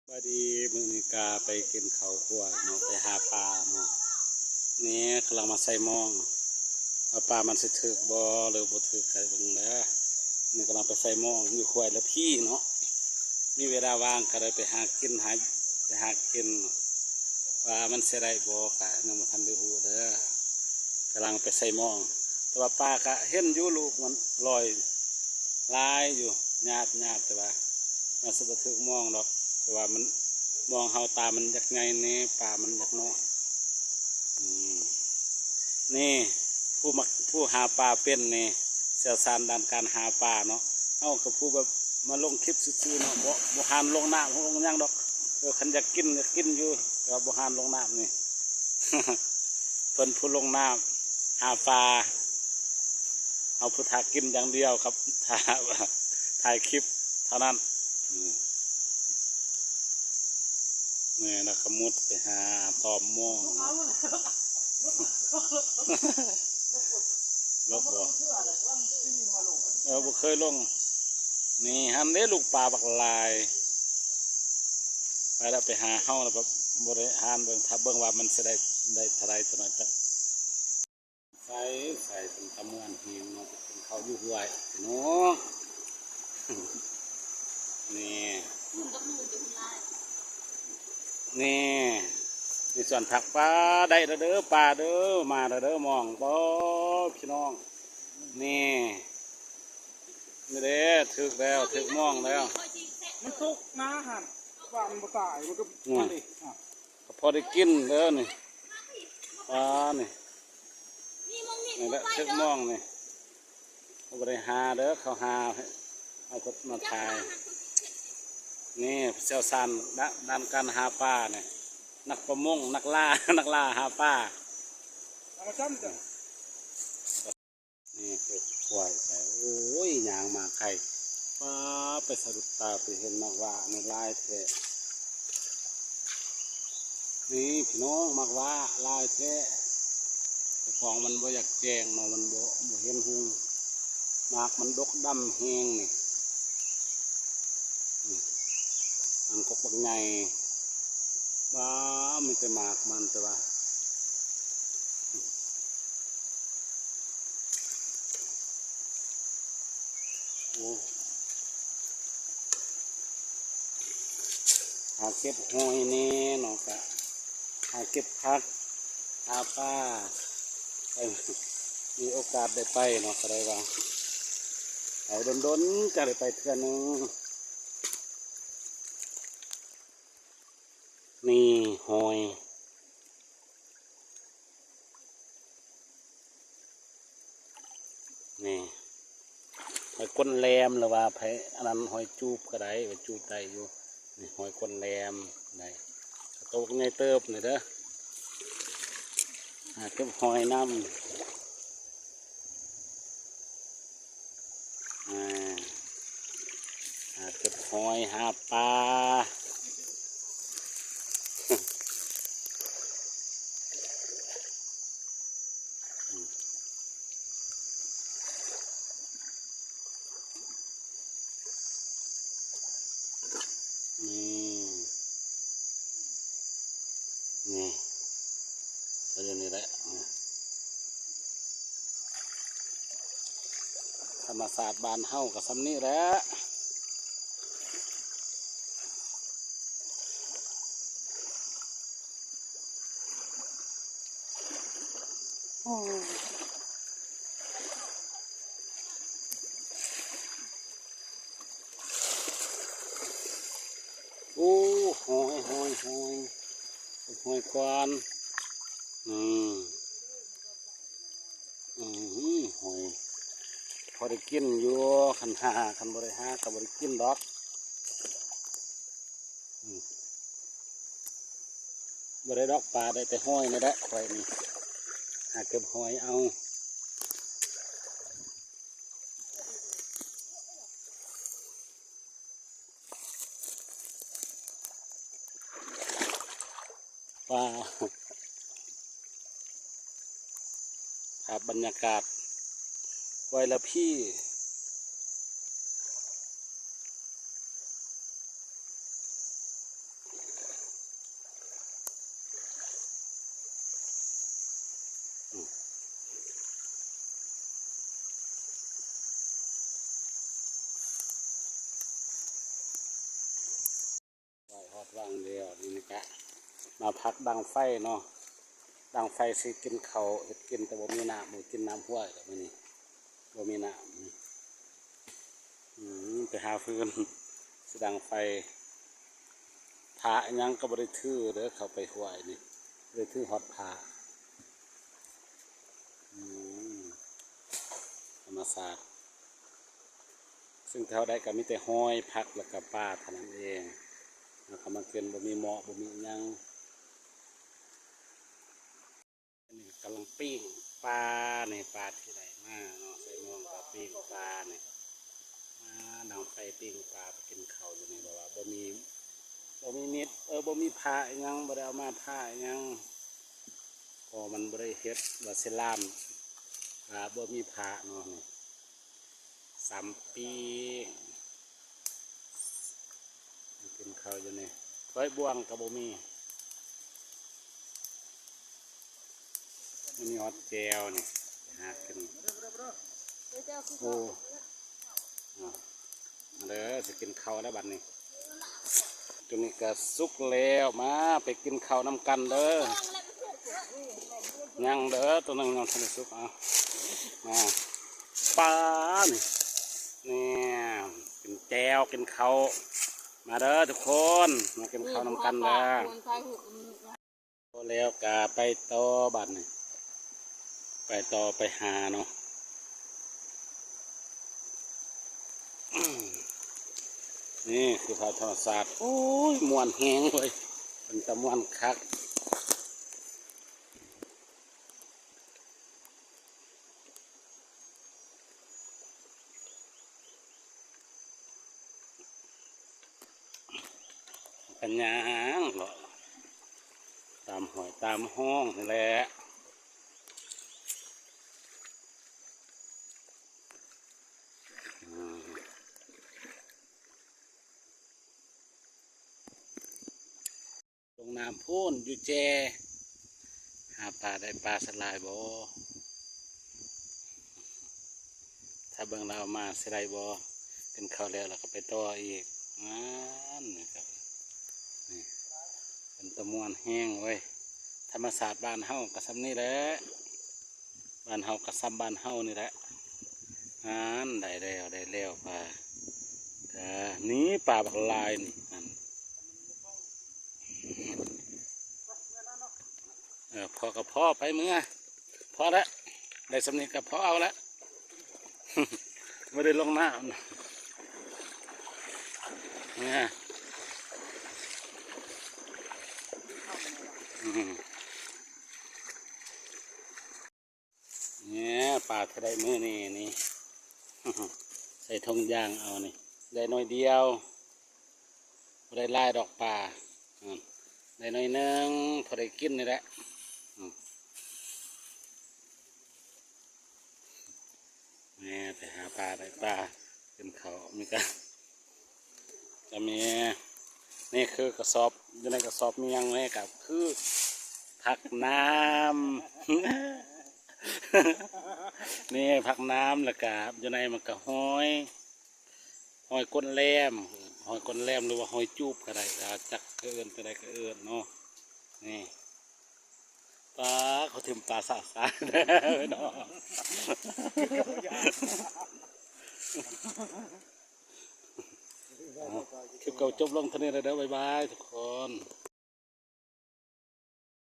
ສະບາຍດີ ມື້ນີ້ກະໄປກິນເຂົ້າຄົວເນາະ ໄປຫາປາເນາະ. ນີ້ກຳລັງມາໃສ່ມອງ ວ່າປາມັນຊິຖືກບໍ່ ຫຼືບໍ່ຖືກ ກະເບິ່ງເດີ. ນີ້ກຳລັງໄປໃສ່ມອງຢູ່ຫ້ວຍລະພີເນາະ ມີເວລາວ່າງກະໄດ້ໄປຫາກິນ ຫາ ໄປຫາກິນ ວ່າມັນຊິໄດ້ບໍ່ ກະຍັງບໍ່ທັນໄດ້ຮູ້ເດີ. ກຳລັງໄປໃສ່ມອງ ແຕ່ວ່າປາກະເຫັນຢູ່ ລູກມັນລອຍຫຼາຍຢູ່ ຍາດໆ ແຕ່ວ່າມັນຊິບໍ່ຖືກມອງດອກ ເພາະວ່າມັນ ມອງເຮົາຕາມັນຢາກໃຫຍ່ແດ່ ປາມັນຢາກນ້ອຍ. ນີ້ ນີ້ ຜູ້ມັກ ຜູ້ຫາປາເປັນນີ້ ຊ່ຽວຊານດ້ານການຫາປາເນາະ. ເຮົາກະຜູ້ແບບມາລົງຄລິບຊື່ໆ ເນາະ ບໍ່ ບໍ່ຫານລົງນ້ຳລົງຫຍັງດອກ. ເອີ ຄັນຢາກກິນ ຢາກກິນຢູ່ ແຕ່ວ່າບໍ່ຫານລົງນ້ຳນີ້ ເພິ່ນຜູ້ລົງນ້ຳຫາປາ ເຮົາຜູ້ຖ້າກິນຢ່າງດຽວກັບຖ້າ ຖ່າຍຄລິບເທົ່ານັ້ນ. ນີ້ ແລ້ວກະມຸດໄປຫາຕອມມອງ ລົກບໍ່? ເອີ ບໍ່ເຄີຍລົງ. ນີ້ ຫັ້ນເດ້ ລູກປາບັກຫຼາຍ. ໄປລະ ໄປຫາເຮົາລະ ບໍ່ໄດ້ຫານເບິ່ງ ຖ້າເບິ່ງວ່າມັນຊິໄດ້ ໄດ້ເທົ່າໃດ ຕົວນັ້ນຈັກ. ໃສ່ ໃສ່ເປັນຕາມ່ວນແຮງເນາະ ໄປກິນເຂົ້າຢູ່ຫ້ວຍພີ່ນ້ອງ. ນີ້ ນີ້ ນີ້ສວນຜັກ ປາ ໄດ້ລະເດີ ປາເດີ ມາລະເດີ ມອງ ໂອ້ ພີ່ນ້ອງ. ນີ້ ນີ້ເດ້ ຖືກແລ້ວ ຖືກມອງແລ້ວ. ມັນຕົກນາຫັ້ນ ວ່າມັນບໍ່ຕາຍ ມັນກະ ນັ້ນ ອັນນີ້ ກະພໍໄດ້ກິນເດີນີ້. ປານີ້ ນີ້ແຫຼະ ຖືກມອງນີ້ ເຂົາບໍ່ໄດ້ຫາເດີ ເຂົາຫາ ເອົາຄົນມາຖ່າຍ. ນີ້ ຊ່ຽວຊານ ດ້ານ ດ້ານການຫາປານີ້ ນັກປະມົງ ນັກລ່າ ນັກລ່າຫາປາ. ນີ້ຄືຄວາຍໄປ ໂອ້ຍ ຍ່າງມາໄກ ປາ ໄປສະດຸດຕາ ໄປເຫັນໝາກຫວ້ານີ້ຫຼາຍແທ້. ນີ້ພີ່ນ້ອງ ໝາກຫວ້າຫຼາຍແທ້ ເຈົ້າຂອງມັນບໍ່ຢາກແຈ້ງເນາະ ມັນບໍ່ ບໍ່ເຫັນຮຸ່ງ ໝາກມັນດົກດຳແຮງນີ້. ນີ້ ມັນກົກບັກໃຫຍ່ ປາ ມີແຕ່ໝາກມັນ ແຕ່ວ່າ ໂອ້ ຫາເກັບຫອຍແດ່ເນາະ ກະຫາເກັບຜັກ ຫາປາ ໃຫ້ມີໂອກາດໄດ້ໄປເນາະ ກະໄດ້ວ່າ ໄປດົນໆ ກະໄດ້ໄປເທື່ອໜຶ່ງ. ນີ້ຫອຍ ນີ້ ຫອຍກົ້ນແຫຼມ ຫຼືວ່າໃຜອັນນັ້ນ ຫອຍຈູບກະໄດ້ ໄປຈູບໄດ້ຢູ່. ນີ້ຫອຍກົ້ນແຫຼມ ໄດ້ ໂຕໃຫຍ່ເຕີບນີ້ເດີ. ຫາເກັບຫອຍນຳ. ອ່າ ຫາເກັບຫອຍຫາປາ. ນີ້ ນີ້ ກະຢູ່ນີ້ແຫຼະ ທຳມະຊາດບ້ານເຮົາກະຊ່ຳນີ້ແຫຼະ. ໂອ້ ຫອຍ ຫອຍ ຫອຍ ຫອຍກ່ອນ. ອືມ ອືມ ຫອຍ ພໍໄດ້ກິນຢູ່ ຄັນຫາ ຄັນບໍ່ໄດ້ຫາກະບໍ່ໄດ້ກິນດອກ. ອືມ ບໍ່ໄດ້ດອກປາ ໄດ້ແຕ່ຫອຍນີ້ແຫຼະ ຂ້ອຍນີ້ ຫາເກັບຫອຍເອົາ. ປາ ພາບບັນຍາກາດ ໄວລະພີ ໂຄ ວາງແລ້ວນີ້ກະມາພັກດັງໄຟເນາະ, ດັງໄຟຊິກິນເຂົ້າເຮັດກິນ ແຕ່ບໍ່ມີນ້ຳ ບໍ່ກິນນ້ຳຫ້ວຍແລ້ວມື້ນີ້ ບໍ່ມີນ້ຳ. ອືມ ໄປຫາຟືນຊິດັງໄຟ. ຜ້າອີ່ຫຍັງກໍບໍ່ໄດ້ຖືເດີ ເຂົ້າໄປຫ້ວຍນີ້ ບໍ່ໄດ້ຖືຮອດຜ້າ. ອືມ ທຳມະຊາດ ຊຶ່ງເທົ່າໃດກໍມີແຕ່ຫອຍ ຜັກ ແລ້ວກໍປາເທົ່ານັ້ນເອງ. ເຮົາກໍມາກິນ ບໍ່ມີໝໍ້ ບໍ່ມີຫຍັງ. ອັນນີ້ກຳລັງປີ້ງປານີ້ ປາທີ່ໄດ້ມາເນາະ ໃສ່ມອງກໍປີ້ງປານີ້ ມາດັງໄຟປີ້ງປາ ໄປກິນເຂົ້າຢູ່ນີ້. ແບບວ່າບໍ່ມີ ບໍ່ມີມິດ ເອີ ບໍ່ມີຜ້າອີ່ຫຍັງ ບໍ່ໄດ້ເອົາມາຜ້າອີ່ຫຍັງ ເພາະມັນບໍ່ໄດ້ເຮັດວ່າຊິລ້າມ ອ່າ ບໍ່ມີຜ້າເນາະນີ້. ສາມປີ ກິນເຂົ້າຢູ່ນີ້ ຖ້ວຍບ່ວງກໍບໍ່ມີ. ມີຮອດແຈ່ວນີ້ ໄປຫາກິນ. ໂອ້ ມາເດີ ຊິກິນເຂົ້າແລ້ວບັດນີ້. ຕົວນີ້ກໍສຸກແລ້ວ ມາໄປກິນເຂົ້ານຳກັນເດີ. ຍັງເດີ ຕົວໜຶ່ງຍັງບໍ່ທັນໄດ້ສຸກ. ເອົາ ມາ ປານີ້ ນີ້ ກິນແຈ່ວ ກິນເຂົ້າ. ມາເດີທຸກຄົນ ມາກິນເຂົ້ານຳກັນເດີ. ພໍແລ້ວກະໄປຕໍ່ບາດນີ້ ໄປຕໍ່ໄປຫາເນາະ. ນີ້ຄືພາບທຳມະຊາດ ໂອ້ຍ ມ່ວນແຮງເວີຍ ເປັນຕາມ່ວນຄັກ. ກໍຍ່າງເລາະຕາມຫ້ວຍຕາມຮ່ອງນີ້ແຫຼະ. ອືມ ລົງນ້ຳພຸ້ນ ຢູ່ແຈ ຫາປາໄດ້ປາສະຫຼາຍບໍ່? ຖ້າເບິ່ງລາວມາຊິໄດ້ບໍ່? ກິນເຂົ້າແລ້ວ ລາວກໍໄປຕໍ່ອີກ. ນັ້ນນະຄັບ ນີ້ ເປັນຕາມ່ວນແຮງເວີຍ. ທຳມະຊາດບ້ານເຮົາກໍສ່ຳນີ້ແຫຼະ. ບ້ານເຮົາກໍສ່ຳບ້ານເຮົານີ້ແຫຼະ. ນັ້ນ ໄດ້ແລ້ວ ໄດ້ແລ້ວປາ. ກະນີ້ປາບັກຫຼາຍນີ້. ນັ້ນ ເອີ ພໍກໍພໍ ໄປເມືອ ພໍລະ ໄດ້ສ່ຳນີ້ກໍພໍເອົາລະ. ບໍ່ໄດ້ລົງນ້ຳ ເອີ ອືມ. ແນ່ ປາເທົ່າໃດມື້ນີ້ນີ້ ໃສ່ຖົງຢາງເອົານີ້ ໄດ້ໜ້ອຍດຽວ ບໍ່ໄດ້ຫຼາຍດອກປາ. ອືມ ໄດ້ໜ້ອຍໜຶ່ງ ພໍໄດ້ກິນນີ້ແຫຼະ. ອືມ ແນ່ ໄປຫາປາໄດ້ປາ ກິນເຂົ້າ ມີກະ ກະມີ ນີ້ຄືກະສອບ ຢູ່ໃນກະສອບມີຫຍັງແນ່ ກະຄືຜັກນ້ຳ ນີ້ຜັກນ້ຳ ແລ້ວກະຢູ່ໃນມັນກະຫອຍ ຫອຍກົ້ນແຫຼມ ຫອຍກົ້ນແຫຼມ ຫຼືວ່າຫອຍຈູບກະໄດ້ ກະຈັກເອີ້ນຈັ່ງໃດກະເອີ້ນເນາະ. ນີ້ ປາ ເຂົາຖິ້ມປາສະສາເດີເນາະ. ຄລິບກໍຈົບລົງເທົ່ານີ້ແຫຼະເດີ ບາຍບາຍທຸກຄົນ.